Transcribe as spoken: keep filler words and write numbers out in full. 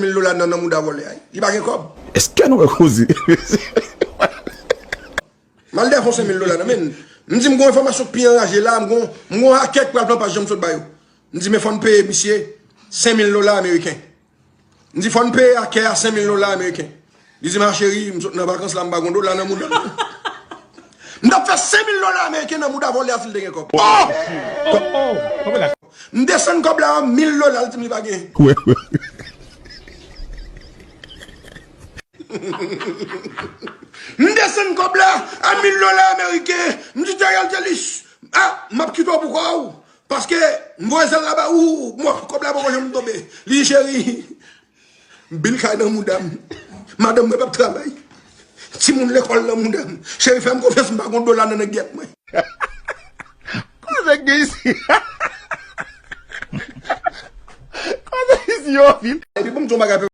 mil dola nan, nan mouda vòlè a. Li pa gen kòb. Èske nou wè koze? M al defon senk mil dola nan men l. M di m gon enfòmasyon k pi anraje la, m gon, m gon hakè k pral pran paj jan m sot ba yo. M di men fò n peye misye senk mil dola ameriken. M di fò n peye hakè a senk mil dola ameriken. Li di ma cheri, m sot nan vakans la, m pa gon dola nan mouda m. M t ap fè senk mil dola ameriken nan mouda vòlè a si l te gen kòb. Oh! M desann kòb la an mil dola, li di m li pa gen. M desann kòb la a mil dola ameriken. M di Theriel Thelus, ah, m ap kite w pou kò w. Paske m voye zèl la ba ou, mwen, kòb la poko janm tonbe. Li di cheri, m bil kay nan mouda m. Madanm mwen p ap travay. Timoun lekòl nan mouda m. Cheri, fè m konfyans, m pa gon dola nan nèg gyèt mwen. Koze k gen isi? Koze isi yo vin. Epi bon, m di yon bagay,